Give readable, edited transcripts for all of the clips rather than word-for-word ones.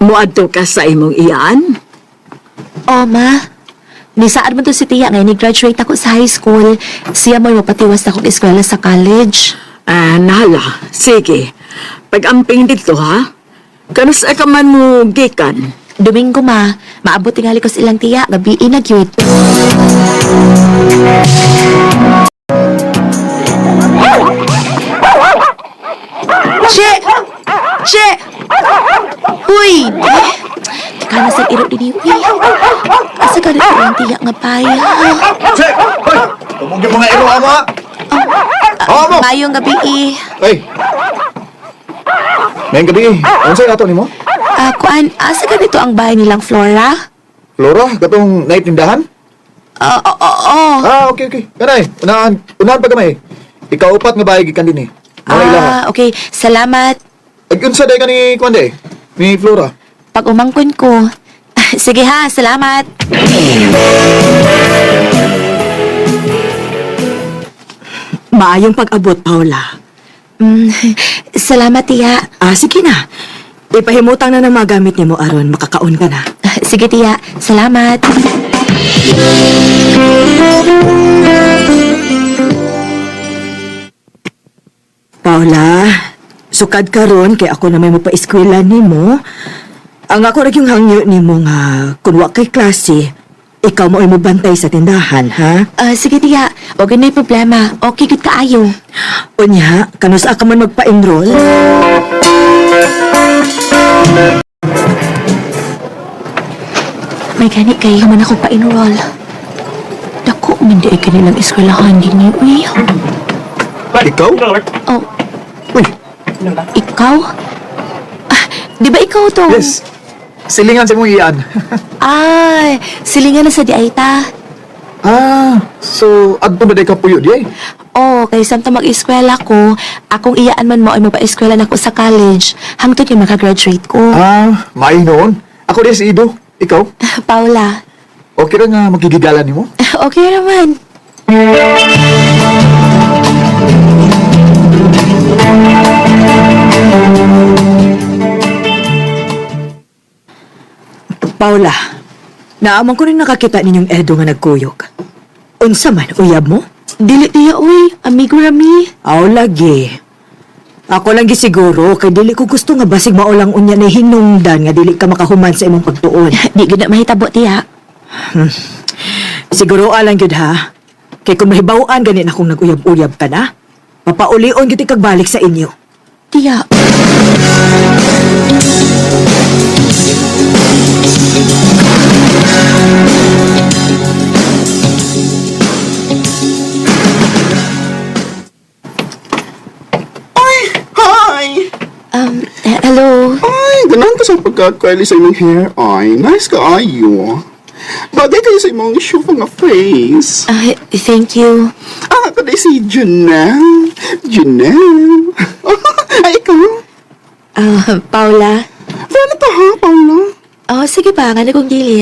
Muadto ka sa imong iyaan? Oh, ma. Nisaad man to si Tiya ngayon, ni-graduate ako sa high school. Siya mo'y mapatiwas na akong eskwela sa college. Ah, nahala. Sige. Pag-amping dito, ha? Kanus ka man mo gikan? Domingo, ma. Maabot tingali ko sa ilang tiya. Gabi na gyud. Che! Che! Uy! Teka na sa iro din uy. Asa ka rin ilang tiya nga paya? Che! Hoy! Tumog yung mga iro mo, ha? Oo mo! Mayong gabi eh. Ay! Ngayong gabi, unsay ato nimo? Ah, kuan, asa ka dito ang bahay nilang Flora? Flora, katong naitindahan? Oo, oo, oo. Ah, okay, okay. Kanay, unahan, unahan pa gamay. Ikaupat nga bahay gikan din eh. Mga ilaha. Ah, okay. Salamat. Ag unsa day ka ni kuan day? Ni Flora. Pag umangkon ko. Sige ha, salamat. Maayong pag-abot, Paula. Salamat, tiya. Ah, sige na. Ipahimutang na ng mga gamit nimo aron makakaon ka na. Sige, tiya. Salamat. Paula, sukad karon kay ako na may mapaeskwela nimo. Ang ako ra yung hangyo nimo nga kun wa kay klase, ikaw mo ay mobantay sa tindahan, ha? Ah, sige, tiya. Huwag na problema. Okay, good kaayo. Unya, kanus-a ka man magpa-enroll? May gani kayo man ako pa-enroll. Dako, man di ay kanilang eskwelahan din niyo. Uy. Ikaw? Oh, Uy, ikaw? Ah, di ba ikaw to? yes. Silingan sa imong iyan. Ah, silingan na sa di ay ta. Ah, so adto ba day ka puyo di ay? Oh, kay samtang mag-eskwela ko, akong iyaan man mo ay mapa-eskwela na ko sa college hangtod nga makagraduate ko. Ah, maayo noon. Ako di si Ido. Ikaw? Paula, Okay ra nga magigigala nimo? okay naman. Paula, naamang ko rin nakakita ninyong Edo nga nagkuyog. Unsa man, uyab mo? Dili tiya, uy. Amigo rami. Aw, lagi. Ako lang gisiguro kay dili ko gusto nga basig maulang unya ni hinungdan nga dili ka makahuman sa imong pagtuon. Di gud na mahitabo tiya. Siguro alang gyud ha. Kay kung mahibaw-an gani na kung nag-uyab-uyab ka na, papaulion gyud ikag balik sa inyo. Tiya. Ay! Hi! Hello. Ay, ganahan ko sa pagka-curly sa imong hair. Ay, nice ka ayo. Bagay kayo sa imong shoe nga face. Ah, thank you. Ah, ako na si Janelle. Janelle. Ay, ikaw. Ah, Paula. Paano to ha, Paula? Oh, sige ba, nga na kong dili.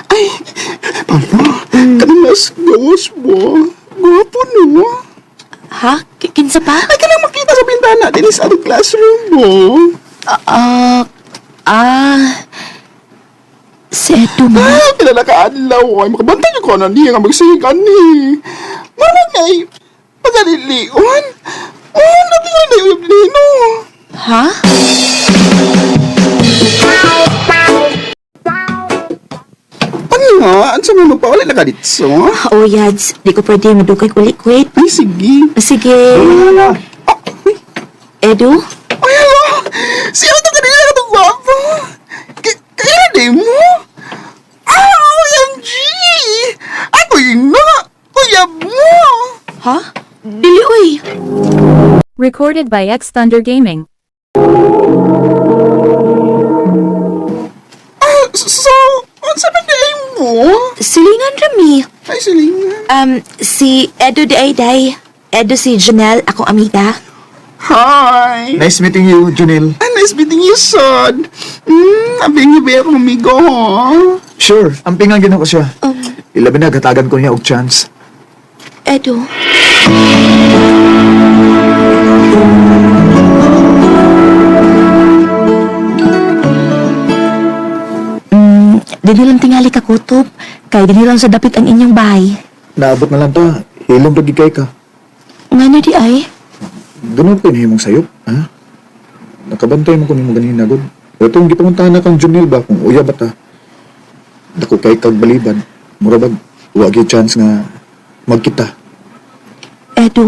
Ay, Paula, kanang mas gawas mo. Gwapo no? Ha? Kinsa pa? Ay, kanang makita sa bintana din sa atong classroom mo. Ah, ah. Si Edo ma. Ah, kilala ka adlaw. Ay, makabantay niyo ko na niya nga magsigan ni. Marag ay, pagalilion. Oh, natingan na yung nino. Ha? Ano nga? Ano sa mga magpauli na ka dito? Oh, yads. Di ko pwede madugay ulit. Wait. Ay, sige. Sige. Ah, uy. Edo? Ay, hello! Siya ito kanina ka itong gwapo! Kaya di mo? Ah, OMG! Ako yun na! Kuya mo! Ha? Dili, uy. Recorded by X Thunder Gaming. Ah, so, ano sa ba mo? Silingan rami. Ay, silingan. Si Edo de Ayday. Edo si Janelle, akong amiga. Hi! Nice meeting you, Junil. Ah, nice meeting you, son. Abing hibi akong amigo, huh? Sure, ampingan gina ko siya. Ilabi na gatagan ko niya og chance. Edo. Dili lang tingali ka kutob, kay dili lang sa dapit ang inyong bahay. Naabot na lang ta. Hilom ra gid kay ka. Ngano di ay? Ganun ko inihimong sayop, ha? Nakabantay mo ko nimo ganina gud. Itong gipanguntahan na kang Junil ba kung uya ba ta? Dako kay kag baliban. Mura bag wa gyud chance nga magkita. Edo,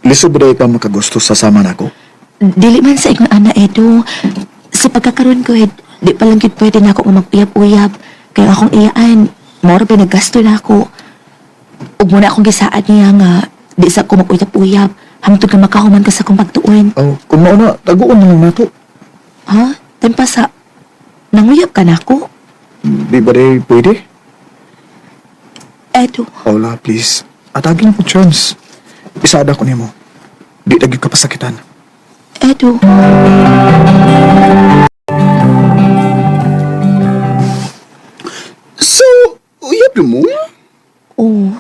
Lisod ba ka makagusto sa sama nako? dili man sa ingon ana Edo. Sa pagkakaroon ko, ed, di pa lang gyud pwede na ako nga mag-uyab-uyab. Kaya akong iyaan, moro pa naggasto na ako. Ug muna akong gisaad niya nga di sa ko mag-uyab-uyab. Hangtod nga makahuman ka sa akong pagtuon. Oh, kung mao na taguon na lang nato. Ha? Tempa sa nanguyab ka na ako? Di ba day pwede? Edo, Paula, please. Atagin ko chance. Isada ko nimo. Di lagi ka pasakitan. Edo. So, uyab mo? Oh,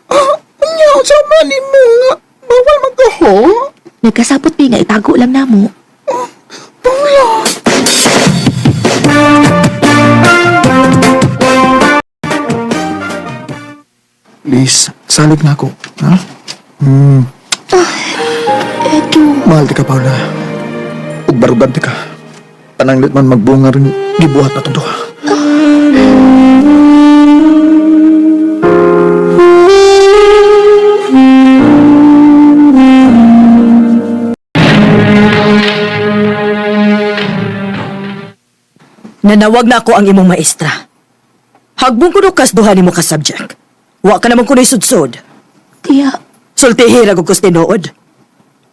Ah, unya, sama ni mo nga. Bawal magkaho? nagkasabot mi nga itago lang namo. Paula! Please, salig na ako. Ha? Hmm. Edo, Mahal ti ka, Paula. Ug barugan ti ka. Pananglit man magbunga rin gibuhat na itong duha. Nanawag na ako ang imong maestra. Hagbong kuno kas duha nimo ka subject. Wa ka naman kuno'y sudsod. tiya. Sultihi ra gud kus tinuod.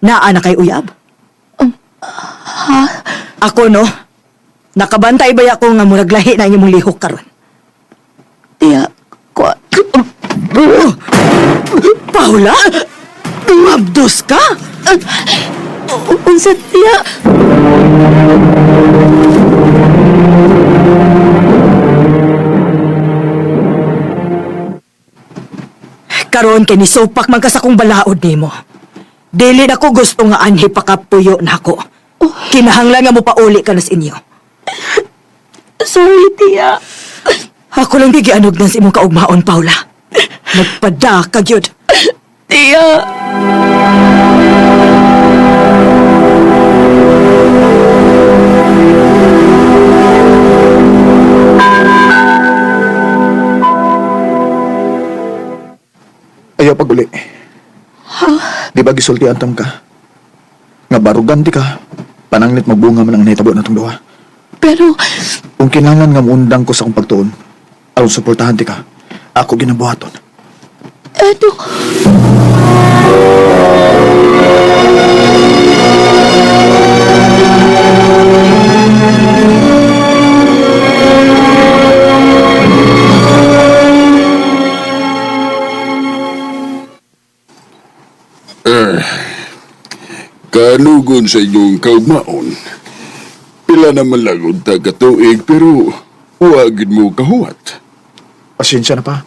Naa na kay uyab. Ha? Ako no. Nakabantay ba ako nga murag lahi na imong lihok karon. Tiya. Ko. Paula? Mabdos ka? Unsa tiya? Karon kay nisupak man ka sa kong balaod nimo. Dili na ko gusto nga anhi pakapuyo nako. Kinahanglan nga mo pauli ka na sa inyo. Sorry, tiya. Ako lang di gianog na sa imong kaugmaon, Paula. Nagpada ka gyud. Tiya. Ayaw paguli. Di ba gisulti antam ka? Nga barugan di ka. Pananglit magbunga man ang nahitabo na itong duha. Pero, Kung kinahanglan nga muundang ko sa akong pagtuon, aron suportahan ti ka, ako ginabuhaton. Edo. Kanugon sa inyong kaugmaon. Pila naman lang unta katuig pero wagid mo kahuwat. Pasensya na pa.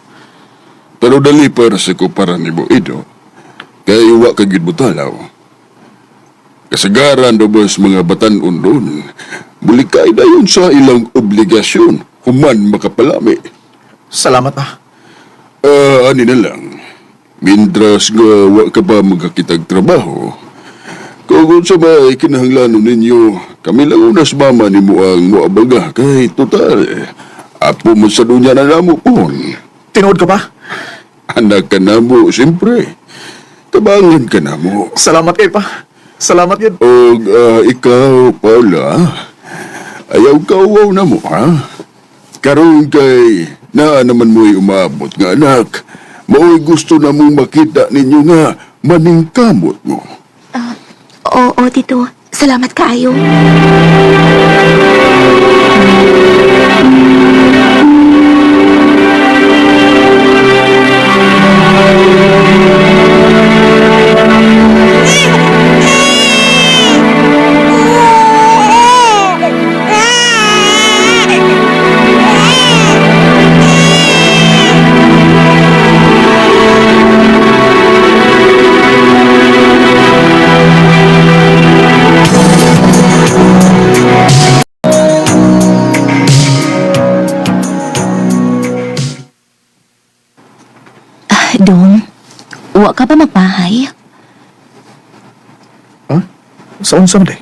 Pero dali para sa kumpara nimo Ido. Kay wa ka gid mo talaw. Kasagaran do bas mga batan-on doon. Mulikay dayon sa ilang obligasyon human makapalami. Salamat pa. Ah, ani na lang. Mintras nga wa ka pa magkakitag trabaho, kung sa may kinahanglanon ninyo, kami lang unas mama ni mo ang muabaga kay total. Apo mo sa dunya na namo pon. Tinuod ka pa? Anak ka na mo, siyempre. Tabangan ka na mo. Salamat kay pa. Salamat yun. Og ikaw, Paula, ayaw ka uwaw na mo, ha? Karoon kay naa naman mo'y umabot nga anak. Mao'y gusto na mong makita ninyo nga maningkamot mo. Oo, tito. Salamat kaayo. Sa unsa man day?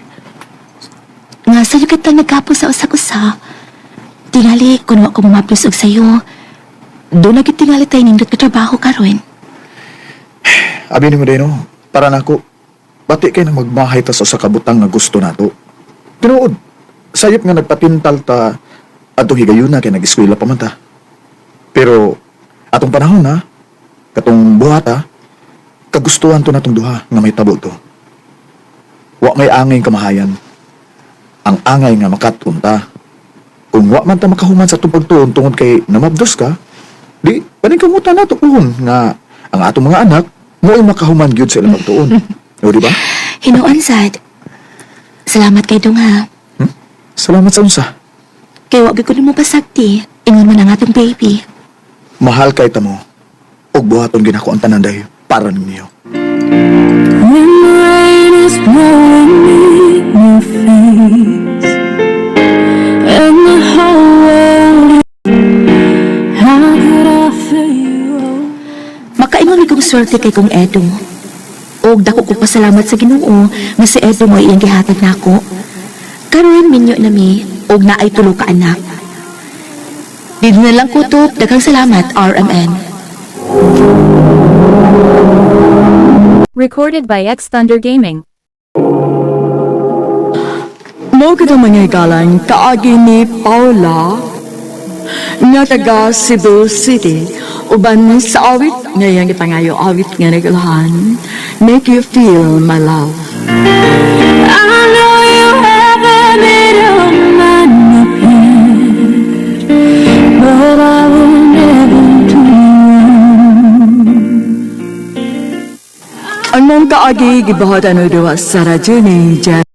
Nga sayo kita nagkapo sa usag-usa. Tingali, kung wa ko mamaplos og sayo, doon na gyud tingali tayo nindot ka trabaho karon. Abi nimo day no, para nako. Bati kay nang magmahay ta sa usa ka butang nga gusto nato. Tinuod, sayop nga nagpatintal ta atong higayuna kay nag-eskwela pa man ta. Pero atong panahon na katong buhata, kagustuhan to natong duha nga may tabo to. Wa may angay kamahayan. Ang angay nga makatun ta. Kung wa man ta makahuman sa atong pagtuon tungod kay namabdos ka, di paningkamutan nato puhon nga ang atong mga anak mo'y makahuman gyud sa ilang pagtuon. O di ba? Hinuon sad. Salamat kay Dong ha. Salamat sa unsa. Kay wa gyud ko nimo pasagti. Ingon man ang atong baby. Mahal kay tamo. Ug buhaton ginako ang tanan dahil para ninyo. When the rain is blowing in your face and the whole world, how could I feel you? Makaingon mi kong swerte kay kong Edo. Og dako ko pasalamat sa Ginoo nga si Edo mo iyang gihatag nako. Karon minyo na mi og naay tulo ka anak. Dito na lang kutob, daghang salamat RMN. Recorded by X Thunder Gaming. Mao gid ang mga higalan kaagi ni Paula nga taga Cebu City uban sa awit nga iyang gipangayo, awit nga nagulahan, "Make You Feel My Love." I know you haven't made your mind up yet, but I will never do you wrong. Ang mong kaagi gibuhat ano duwa sa radyo ni Jan.